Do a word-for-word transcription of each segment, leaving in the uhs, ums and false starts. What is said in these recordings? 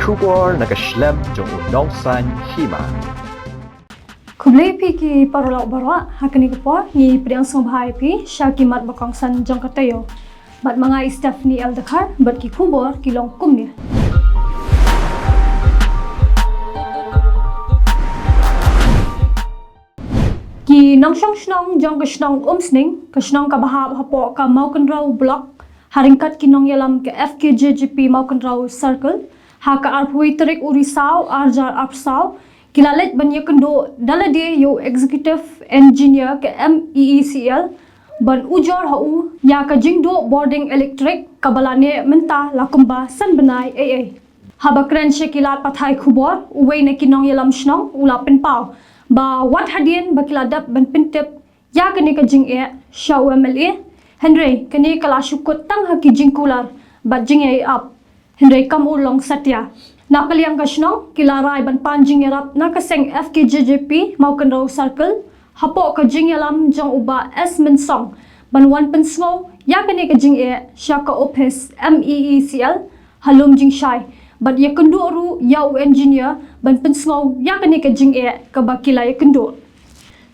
Khubor na ka shlem jong u Nongsaiñ Hima. Khublei phi ki paralok baroh, ha kane ka por ngi pdiang sngewbha ïa phi sha ki mat ba kongsan jong ka taïew. Bad ma nga i Stephanie L Dkhar, bad ki khubor ki long kumne. Ki nongshong shnong jong ka shnong Umsning, ka shnong kaba hap hapoh ka Mawkynrew Block, ha ryngkat ki nongïalam ka F K J G P Mawkynrew Circle, ha ka arphew wei tarik u Risaw arhajar arphew saw, ki la leit ban ïakynduh da lade ïa u Executive Engineer ka M E E C L, ban ujor ha u ïa ka jingduh bording elektrik kaba la neh mynta la kumba san bnai ei ei. Haba kren sha ki lad pathai khubor, uwei na ki nongïalam shnong u la pynpaw ba wat hadien ba ki la dep ban pyntip ïa kane ka jingeh sha u M L A, hynrei kane ka la shu kut tang ha ki jingkular bad jingïaid ap, hynrei kam urlong satia. Na ka liang ka shnong, ki la rai ban pan jingïarap na ka seng F K J G P Mawkynrew Circle, hapoh ka jingïalam jong u Bah S Mynsong, ban wan pynsngew ïa kane ka jingeh sha ka ophis M E E C L ha Lumjingshai, bad ïakynduh ruh ïa u engineer ban pynsngew ïa kane ka jingeh kaba ki la ïakynduh.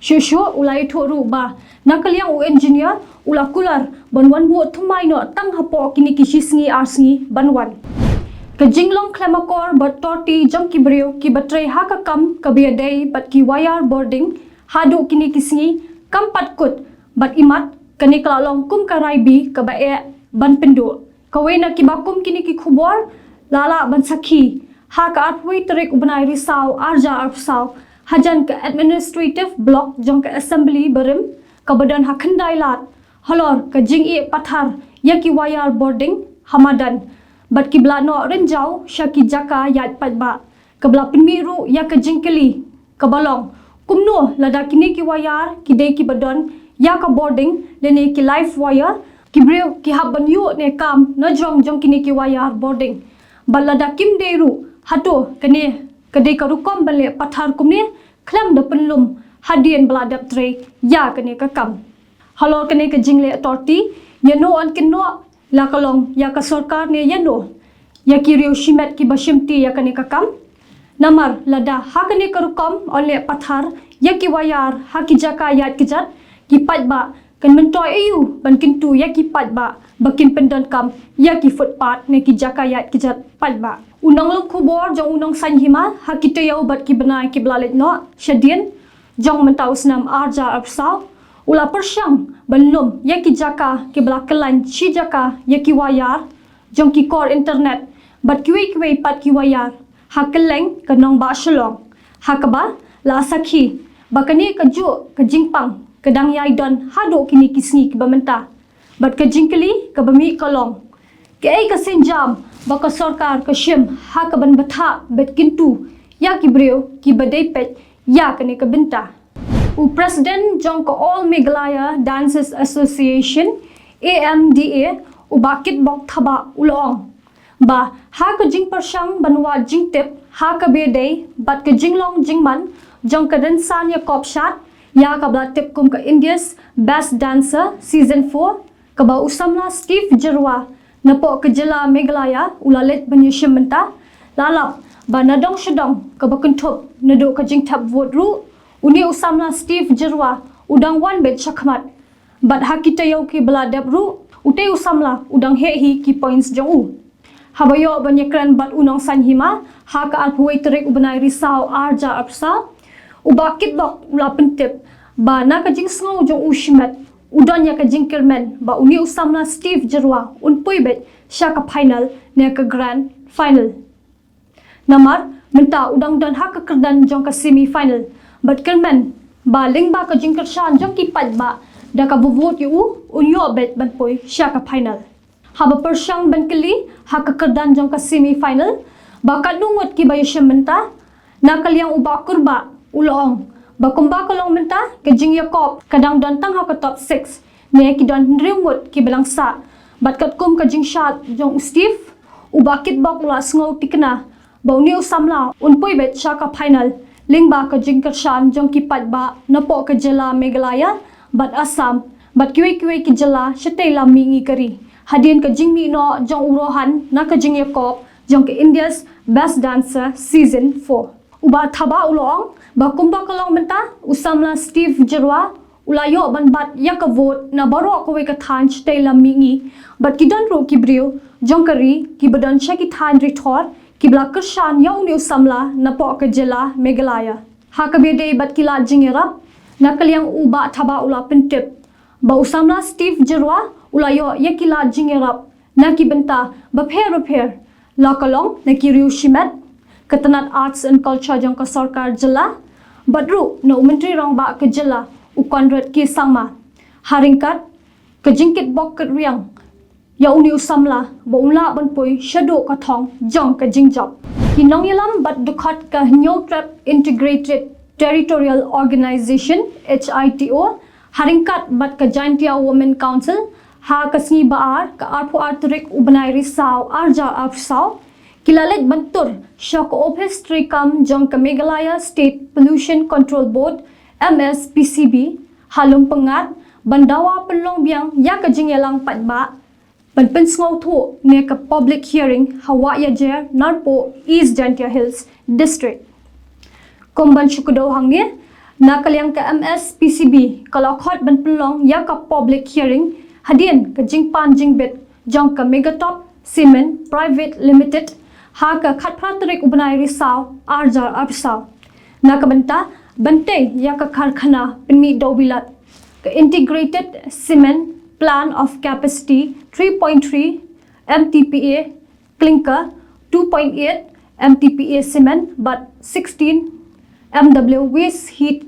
Shuh shuh u la ïathuh ruh ba na ka liang u engineer u la kular ban wan buh thymmai noh tang hapoh kine ki shi sngi ar sngi ban wan. Ka jinglong khlem akor bad torti jong ki briew kiba trei ha ka kam kaba ïadei bad ki wire bording haduh kine ki sngi kam pat kut, bad imat kane ka la long kum ka raibi kaba eh ban pynduh. Kawei na kiba kum kine ki khubor la lah ban sakhi ha ka arphew wei tarik u bnai Risaw arhajar arphew saw, hajan ka Administrative Block jong ka Assembly barim, kaba don ha Khyndailad, halor ka jingïeh pathar ïa ki wire bording ha madan, bad kiba la noh rynjaw sha ki jaka ïaid paidbah, kaba la pynmih ruh ïa ka jingkylli kaba long, kumno lada kine ki wire ki dei kiba don ïa ka bording lane ki live wire, ki briew ki hap ban ïuh ne kam na jrong jong kine ki wire bording? Bad lada kim dei ruh, hato kane ka dei ka rukom ban leh pathar kumne khlem da pynlum hadien ba la dep trei ïa kane ka kam? Halor kane ka jingleh torti, ïano yn kynnoh, la ka long ïa ka sorkar ne ïano, ïa ki riew shimet kiba shimti ïa kane ka kam? Namar lada ha kane ka rukom yn leh pathar ïa ki wire ha ki jaka ïaid kjat, ki paidbah kin myntoi aïu ban kyntu ïa ki paidbah ba kin pyndonkam ïa ki footpath ne ki jaka ïaid kjat paidbah? U nonglum khubor jong u Nongsaiñ Hima ha ki taïew bad ki bnai kiba la leit noh shadien jong mynta u snem arhajar arphew saw, u la pyrshang ban lum ïa ki jaka kiba la kyllain shi jaka ïa ki wire jong ki kor internet bad kiwei kiwei pat ki wire ha kylleng ka nongbah Shillong, ha kaba la sakhi ba kane kajuh ka jingpang ka dang ïai don haduh kine ki sngi kiba mynta. Bad ka jingkylli kaba mih ka long, kaei ka sienjam ba ka sorkar ka shim ha kaban batai bad kyntu ïa ki briew kiba dei peit ïa kane ka bynta? U President jong ka All Meghalaya Dancers Association, A M D A, u Bah Kitbok Thabah, u la ong ba ha ka jingpyrshang ban wad jingtip ha kaba ïadei bad ka jinglong jingman jong ka rynsan ïakop shad ïa kaba la tip kum ka India's Best Dancer Season four, kaba u samla Steve Jyrwa napoh ka jylla Meghalaya u la leit ban ïashim bynta, la lap ba na dong sha dong kaba kynthup naduh ka jingthep vote ruh, une u samla Steve Jyrwa u dang wan beit shakhmat. Bad ha ki taïew kiba la dep ruh, utei u samla u dang heh hi ki points jong u. Haba ïoh ban ïakren bad u Nongsaiñ Hima ha ka arphew wei tarik u bnai Risaw arhajar arphew saw, u Bah Kitbok u la pyntip ba na ka jingsngew jong u shimet, u don ïa ka jingkyrmen ba une u samla Steve Jyrwa un poi beit sha ka final ne ka grand final. Namar mynta u dang don ha ka kyrdan jong ka semi final, bad kyrmen ba lyngba ka jingkyrshan jong ki paidbah, da kaba vote ïa u, un ïoh beit ban poi sha ka final. Haba pyrshang ban kylli ha ka kyrdan jong ka semi final ba katno ngut kiba ïashim bynta, na ka liang u Bah Kurbah u la ong ba kumba ka long mynta, ka jingïakop ka dang don tang ha ka top six, ne ki don hynriew ngut kiba dang sah. Bad katkum ka jingshad jong u Steve, u Bah Kitbok u la sngew thikna ba une u samla un poi beit sha ka final lyngba ka jingkyrshan jong ki paidbah napoh ka jylla Meghalaya bad Assam bad kiwei kiwei ki jylla shatei lam mihngi ka ri, hadien ka jingmih noh jong u Rohan na ka jingïakop jong ka India's Best Dancer Season four. U Bah Thabah u la ong ba kumba ka long mynta, u samla Steve Jyrwa u la ïoh ban bat ïa ka vote na baroh kawei ka thaiñ shatei lam mihngi, bad ki don ruh ki briew jong ka ri kiba don sha ki thaiñ ri thor kiba la kyrshan ïa une u samla napoh ka jylla Meghalaya. Ha kaba ïadei bad ki lad jingïarap, na ka liang u Bah Thabah u la pyntip ba u samla Steve Jyrwa u la ïoh ïa ki lad jingïarap na ki bynta bapher bapher, la ka long na ki riew shimet, ka tnat Arts and Culture jong ka sorkar jylla, bad ruh na u Myntri Rangbah ka jylla, u Conrad K Sangma, ha ryngkat ka jingkitbok kitriang ïa une u samla ba un lah ban poi shaduh ka thong jong ka jingjop. Ki nongïalam bad dkhot ka Hynñiewtrep Integrated Territorial Organization, H I T O, ha ryngkat bad ka Jaintia Women Council, ha ka sngi ba ar, ka arphew ar tarik u bnai Risaw, arhajar arphew saw, ki la leit ban tur sha ka ophis treikam jong ka Meghalaya State Pollution Control Board, M S P C B, ha Lum Pyngngad, ban dawa pynlong biang ïa ka jingïalang paidbah ban pynsngewthuh ne ka public hearing ha Wahiajer, Narpuh, East Jaintia Hills District. Kum ban shu kdew hangne, na ka liang ka M S P C B ka la khot ban pynlong ïa ka public hearing hadien ka jingpan jingbit jong ka Megatop Cement Private Limited ha ka khatphra tarik u bnai Risaw, arhajar arphew saw, na ka bynta ban tei ïa ka karkhana pynmih dewbilat, ka Integrated Cement Plant of Capacity three point three M T P A Clinker, two point eight M T P A Cement bad sixteen M W Waste Heat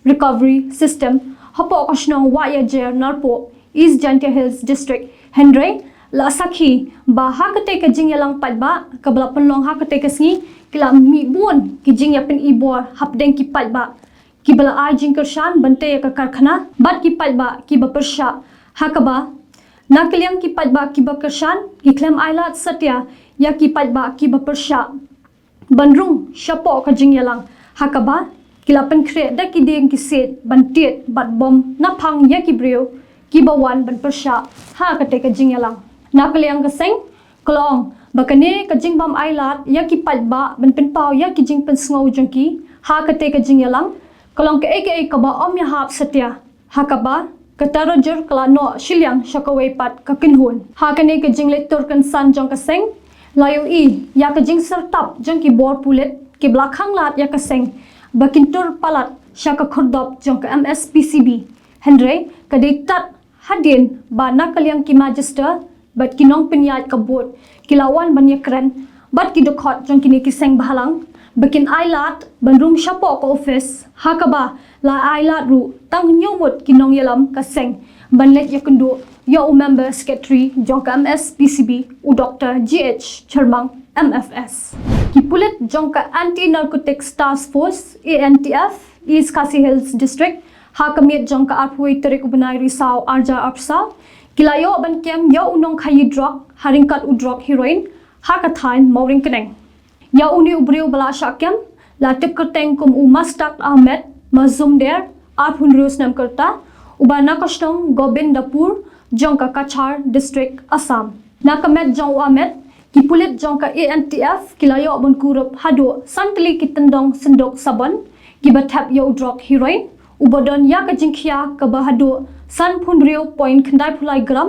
Recovery System hapoh ka shnong Wahiajer, Narpuh, East Jaintia Hills District. Hynrei la sakhi ba ha katei ka jingïalang paidbah kaba la pynlong ha katei ka sngi, ki la mih bun ki jingïapyni bor hapdeng ki paidbah kiba la ai jingkyrshan ban tei ïa ka karkhana bad ki paidbah kiba pyrshah, ha kaba na ka liang ki paidbah kiba kyrshan ki khlem ailad satia ïa ki paidbah kiba pyrshah ban rung shapoh ka jingïalang, ha kaba ki la pynkhreh da ki dieng ki siej ban tied bad bom naphang ïa ki briew kiba wan ban pyrshah ha katei ka jingïalang. Na ka liang ka seng ka la ong ba kane ka jingbym ailad ïa ki paidbah ban pynpaw ïa ki jingpynsngew jong ki ha katei ka jingïalang ka long kaei kaei kaba ym ïahap satia, ha kaba ka tarajur ka la noh shiliang sha kawei pat ka kynhun. Ha kane ka jingleit tur kynsan jong ka seng, la ïohi ïa ka jingsyrtap jong ki bor pulit kiba la khanglad ïa ka seng ba kin tur palat sha ka khyrdop jong ka M S P C B. Hynrei ka dei tad hadien ba na ka liang ki magister bad ki nongpynïaid ka vote ki la wan ban ïakren bad ki dkhot jong kine ki seng bhalang ba kin ailad ban rung shapoh ka ophis, ha kaba la ailad ruh tang hynñiew ngut ki nongïalam ka seng ban leit ïakynduh ïa u member secretary jong ka M S P C B, u Doktor G H Chyrmang, M F S. Ki pulit jong ka Anti Narcotics Task Force, A N T F, East Khasi Hills District, ha ka miet jong ka arphew tarik u bnai Risaw, arhajar arphew saw, ki la ïoh ban kem ïa u nongkhaïi drok ha ryngkat u drok heroin ha ka thaiñ Mawryngkneng. Ïa une u briew ba la shah kem la tip kyrteng kum u Mastaq Ahmed Mazumder, arphew hynriew snem ka rta, uba na ka shnong Gobindapur jong ka Cachar District, Assam. Na ka met jong u Ahmed, ki pulit jong ka A N T F ki la ïoh ban kurup haduh san tylli ki tyndong synduk sabon kiba thep ïa u drok heroin uba don ïa ka jingkhia kaba haduh sanphew hynriew point khyndai phew lai gram,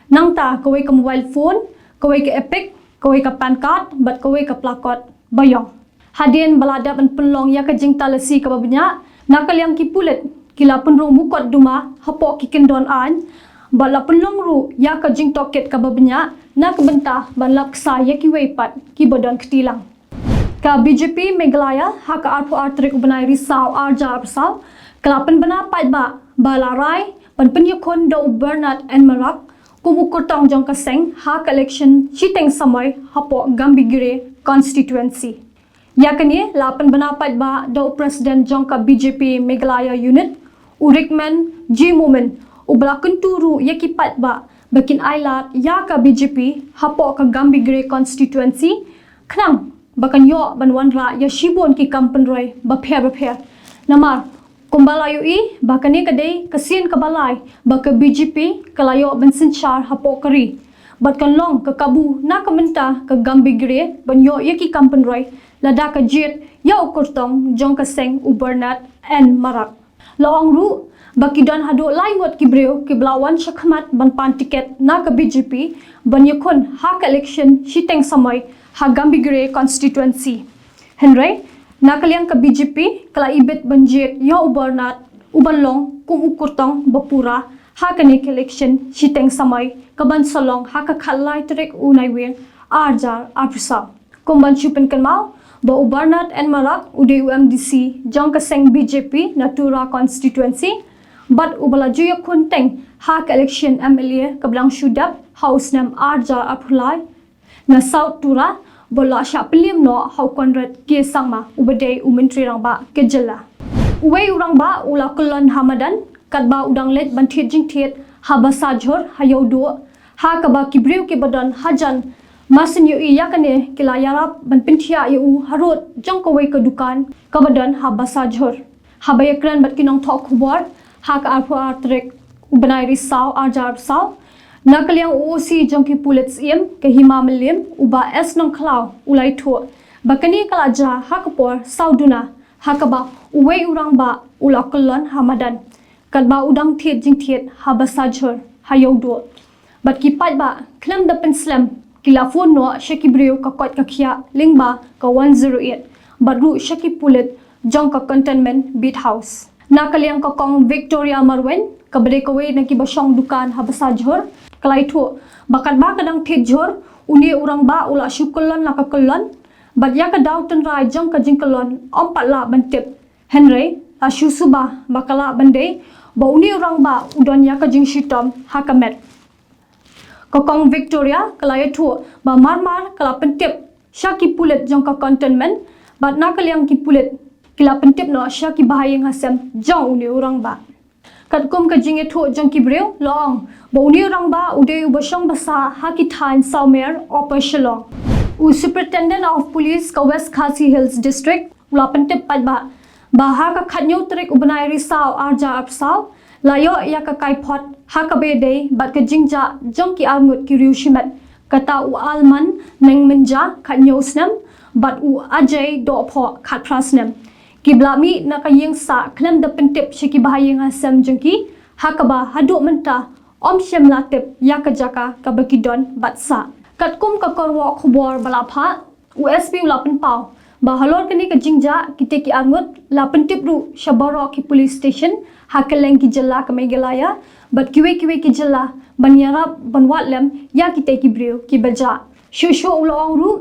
nangta kawei ka mobile phone, kawei ka EPIC, kawei ka PAN card bad kawei ka placard ba ïong. Hadien ba la dep ban pynlong ïa ka jingtalasi kaba bniah, na ka liang ki pulit ki la pynrung mukotduma hapoh ki kyndon aiñ bad la pynlong ruh ïa ka jingtohkit kaba bniah na ka bynta ban lap ksai ïa kiwei pat kiba don kti lang. Ka B J P Meghalaya ha ka arphew ar tarik u bnai Risaw arhajar arphew saw ka la pynbna paidbah ba la rai ban pynïakhun da u Bernard N Marak kum u kyrtong jong ka seng ha ka election shiteng samoi hapoh Gambegre constituency. Ïa kane la pynbna paidbah da u President jong ka B J P Meghalaya Unit, u Rickman G Momin, uba la kyntu ruh ïa ki paidbah ba kin ailad ïa ka B J P hapoh ka Gambegre constituency, khnang ba kan ïoh ban wanrah ïa shibun ki kam pynroi bapher bapher. Namar kumba la ïohi ba kane ka dei ka sien kaba lai ba ka B J P ka la ïoh ban synshar hapoh ka ri, Bad kan long ka kabu na ka bynta ka Gambegre ban ïoh ïa ki kam pynroi lada ka jied ïa u kyrtong jong ka seng u Bernard N Marak. La ong ruh ba ki don haduh lai ngut ki briew kiba la wan shakhmat ban pan tiket na ka B J P ban ïakhun ha ka election shiteng samoi ha Gambegre constituency. Hynrei na ka liang ka B J P ka la ibit ban jied ïa u Bernard u ban long kum u kyrtong ba pura ha kane ka election shiteng samoi ka ban sa long ha ka khatlai tarik u Naiwieng arhajar arphew saw. Kum ban shu pynkynmaw ba u Bernard N Marak u dei u M D C jong ka seng B J P na Tura constituency bad uba la ju ïakhun teng ha ka election M L A kaba dang shu dep ha u snem arhajar arphew lai na South Tura bad la shah pynliem noh ha u Conrad K Sangma uba dei u Myntri Rangbah ka jylla. Uwei u rangbah u la kyllon ha madan katba u dang leit ban thied jingthied ha Basajhur ha Ïewduh ha kaba ki briew kiba don hajan masien ïohi ïa kane ki la ïarap ban pynthiah ïa u harud jong kawei ka dukan kaba don ha Basajhur. Haba ïakren bad ki nongthoh khubor ha ka arphew ar tarik u bnai Risaw arhajar arphew saw na ka liang u O C jong ki pulit Syiem ka Hima Mylliem u Bah S Nongkhlaw u la ïathuh ba kane ka la jia ha ka por saw duna ha kaba uwei u rangbah u la kyllon ha madan katba u dang thied jingthied ha Basajhur ha Ïewduh. Bad ki paidbah khlem da pynslem ki la phone noh sha ki briew ka koit ka khiah lyngba ka one zero eight bad ruh sha ki pulit jong ka Cantonment Beat House. Na ka liang ka Kong Victoria Marwein kaba dei kawei na kiba shong dukan ha Basajhur ka la ïathuh ba katba ka dang thied jhur une u rangbah u la shu kyllon la ka kyllon bad ïa ka daw tynrai jong ka jingkyllon ym pat lah ban tip. Hynrei la shu suba ba ka lah ban dei ba une u rangbah u don ïa ka jingshitom ha ka met. Ka Kong Victoria ka la ïathuh ba marmar ka la pyntip sha ki pulit jong ka Cantonment bad na ka liang ki pulit ki la pyntip noh sha ki bahaïing hasem jong une u rangbah. Katkum ka jingïathuh jong ki briew la ong ba une u rangbah u dei uba shong basa ha ki thaiñ Sawmer, Upper Shillong. U Superintendent of Police ka West Khasi Hills District u la pyntip paidbah ba ha ka khathynñiew tarik u bnai Risaw arhajar arphew saw la ïoh ïa ka kaiphod ha kaba ïadei bad ka jingjah jong ki arngut ki riewshimet, kata u Alman Nengmynja khathynñiew snem bad u Ajay Dohphoh khatphra snem, kiba la mih na ka ïing sah khlem da pyntip sha ki bahaïing hasem jong ki ha kaba haduh mynta ym shym la tip ïa ka jaka kaba ki don bad sah. Katkum ka kyrwoh khubor ba la phah, u S P u la pynpaw ba halor kane ka jingjah kitei ki arngut la pyntip ruh sha baroh ki police station ha kylleng ki jylla ka Meghalaya bad kiwei kiwei ki jylla ban ïarap ban wad lem ïa kitei ki briew kiba jah. Shuh shuh u la ong ruh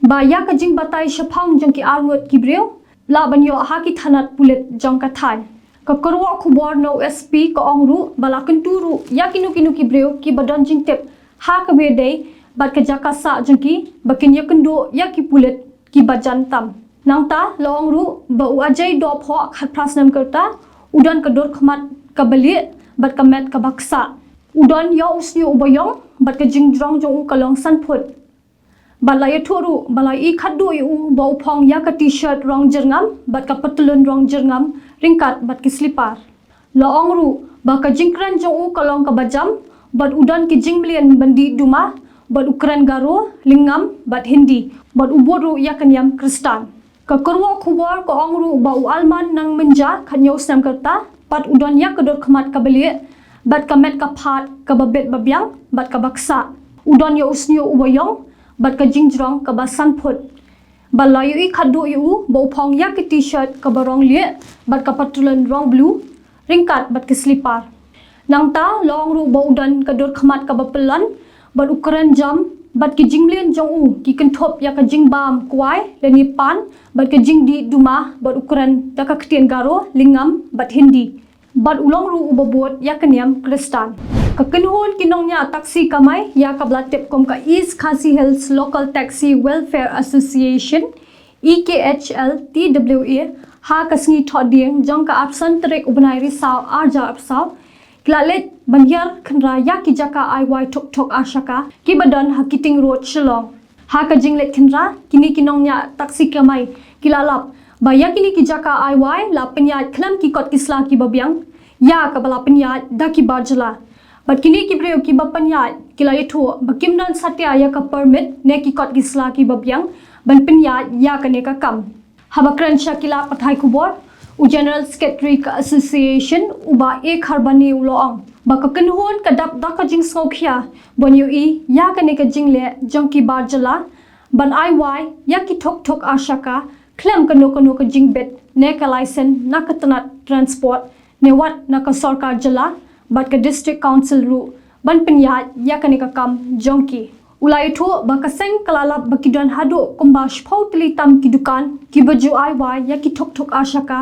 ba ïa ka jingbatai shaphang jong ki arngut ki briew lah ban ïoh ha ki thanat pulit jong ka thaiñ. Ka kyrwoh khubor na u S P ka ong ruh ba la kyntu ruh ïa kino kino ki briew kiba don jingtip ha kaba ïadei bad ka jaka sah jong ki ba kin ïakynduh ïa ki pulit kiba jan tam. Nangta la ong ruh ba u Ajay Dohphoh khatphra snem ka rta u don ka dur khmat kaba lieh bad ka met kaba ksah. U don ïa u sniew uba ïong bad ka jingjrong jong u ka long san phut. Bad la ïathuh ruh ba la ïohi khatduh ïa u ba u phong ïa ka T-shirt rong jyrngam bad ka patlun rong jyrngam ryngkat bad ki slipar. La ong ruh ba ka jingkren jong u ka long kaba jam bad u don ki jingmlien ban dih duma bad u kren Garo, Lyngngam bad Hindi bad u bud ruh ïa ka niam Khristan. Ka kyrwoh khubor ka ong ruh ba u Alman Nengmynja khathynñiew snem ka rta pat u don ïa ka dur khmat kaba lieh bad ka met ka phad kaba bit ba biang bad kaba ksah. U don ïa u sniew uba ïong bad ka jingjrong kaba san phut. Bad la ïohi khatduh ïa u ba u phong ïa ka T-shirt kaba rong lieh bad ka patlun rong blue ryngkat bad ki slipar. Nangta la ong ruh ba u don ka dur khmat kaba pyllun bad u kren jam bad ki jingmlien jong u ki kynthup ïa ka jingbam kwai lane pan bad ka jingdih duma bad u kren da ka ktien Garo, Lyngngam bad Hindi. Bad u long ruh uba bud ïa ka niam Khristan. Ka kynhun ki nongñiah taxi kamai ïa kaba la tip kum ka East Khasi Hills Local Taxi Welfare Association, E K H L T W A, ha ka sngi Thohdieng jong ka arphew san tarik u bnai Risaw arhajar arphew saw, ki la leit ban hiar khynra ïa ki jaka ai wai thuk thuk ar shaka kiba don ha Keating Road, Shillong. Ha ka jingleit khynra, kine ki nongñiah taxi kamai ki la lap ba ïa kine ki jaka ai wai la pynïaid khlem ki kot ki sla kiba biang, ïa kaba la pynïaid da ki bar jylla. Bad kine ki briew kiba pynïaid ki la ïathuh ba kim don satia ïa ka permit ne ki kot ki sla kiba biang ban pynïaid ïa kane ka kam. Haba kren sha ki lad pathai khubor, u General Secretary ka Association u Bah A Kharbani u la ong ba ka kynhun ka dap da ka jingsngewkhia ban ïohi ïa kane ka jingleh jong ki bar jylla ban ai wai ïa ki thok thok ASHA ka khlem kano kano ka jingbit ne ka license na ka tnat transport ne wat na ka sorkar jylla bad ka District Council ruh ban pynïaid ïa kane ka kam jong ki. U la ïathuh ba ka seng ka la lap ba ki don haduh kumba shiphew tylli tam ki dukan kiba ju ai wai ïa ki thok thok ASHA ka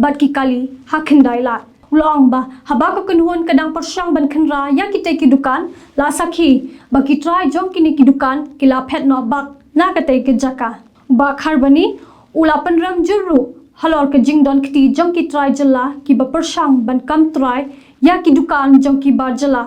bad ki kali ha Khyndailad. U la ong ba haba ka kynhun ka dang pyrshang ban khynra ïa kitei ki dukan, la sakhi ba ki trai jong kine ki dukan ki la phet noh bak na katei ka jaka. Bah Kharbani u la pynrem jur ruh halor ka jingdon kti jong ki trai jylla kiba pyrshang ban kam trai ïa ki dukan jong ki bar jylla,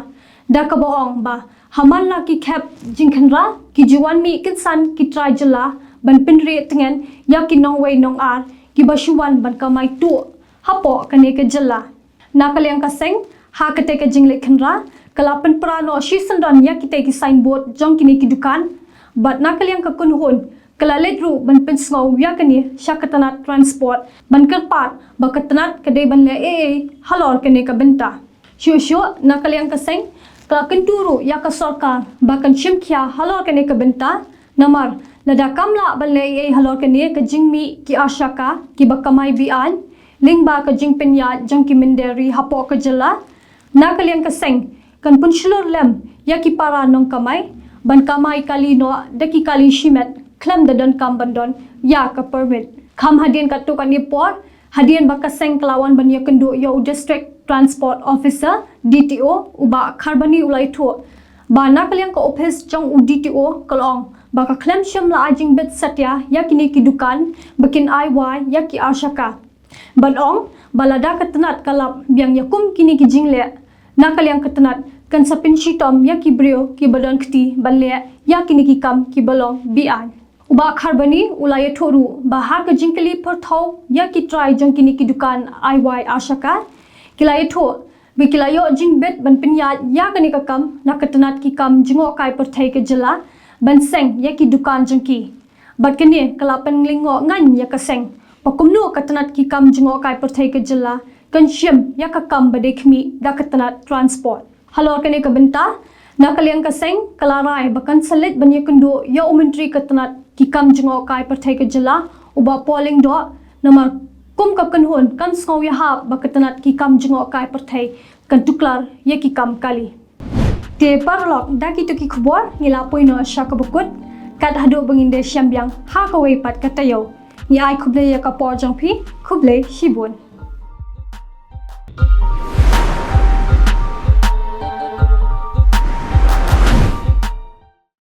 da kaba ong ba ha man la ki khep jingkhynra ki ju wan mih kynsan ki trai jylla ban pynrieh tngen ïa ki nongwei nongar kiba shu wan ban kamai tuh hapoh kane ka jylla. Na ka liang ka seng, ha katei ka jingleh khynra ka la pynpra noh shisyndon ïa kitei ki signboard jong kine ki dukan. Bad na ka liang ka kynhun ka la leit ruh ban pynsngew ïa kane sha ka tnat transport ban kyrpad ba ka tnat ka dei ban leh ei ei halor kane ka bynta. Shuh shuh na ka liang ka seng ka la kyntu ruh ïa ka sorkar ba kan shim khia halor kane ka bynta. Namar lada kam lah ban leh ei ei halor kane ka jingmih ki ASHA ka kiba kamai beaiñ lyngba ka jingpynïaid jong ki mynder ri hapoh ka jylla, na ka liang ka seng kan pynshlur lem ïa ki para nongkamai ban kamai kali noh da ki kali shimet khlem da donkam ban don ïa ka permit. Kham hadien katto katne por, hadien ba ka seng ka la wan ban ïakynduh ïa u District Transport Officer, D T O, u Bah Kharbani u la ïathuh ba na ka liang ka ophis jong u D T O ka la ong ba ka khlem shym la ai jingbit satia ïa kine ki dukan ba kin ai wai ïa ki ASHA ka. Ban ong ba lada ka tnat ka lap biang ïa kum kine ki jingleh, na ka liang ka tnat kan sa pynshitom ïa ki briew kiba don kti ban leh ïa kine ki kam kiba long beaiñ. U Bah Kharbani u la ïathuh ruh ba ha ka jingkylli pyrthew ïa ki trai jong kine ki dukan ai wai ASHA ka, ki la ïathuh ba ki la ïoh jingbit ban pynïaid ïa kane ka kam na ka tnat ki kam jngohkai pyrthei ka jylla ban seng ïa ki dukan jong ki. Bad kane ka la pynlyngngoh ngan ïa ka seng ba kumno ka tnat ki kam jngohkai pyrthei ka jylla kan shim ïa ka kam ba dei khmih da ka tnat transport. Halor kane ka bynta, na ka liang ka seng ka la rai ba kan sa leit ban ïakynduh ïa u Myntri ka tnat ki kam jngohkai pyrthei ka jylla, u Bah Paul Lyngdoh, namar kum ka kynhun kan sngew ïahap ba ka tnat ki kam jngohkai pyrthei kan tuklar ïa ki kam kali. Te paralok, da kito ki khubor ngi la poi noh sha kaba kut, kat haduh ba ngin da shem biang ha kawei pat ka taïew. Ngi ai khublei ïa ka por jong phi, khublei shibun.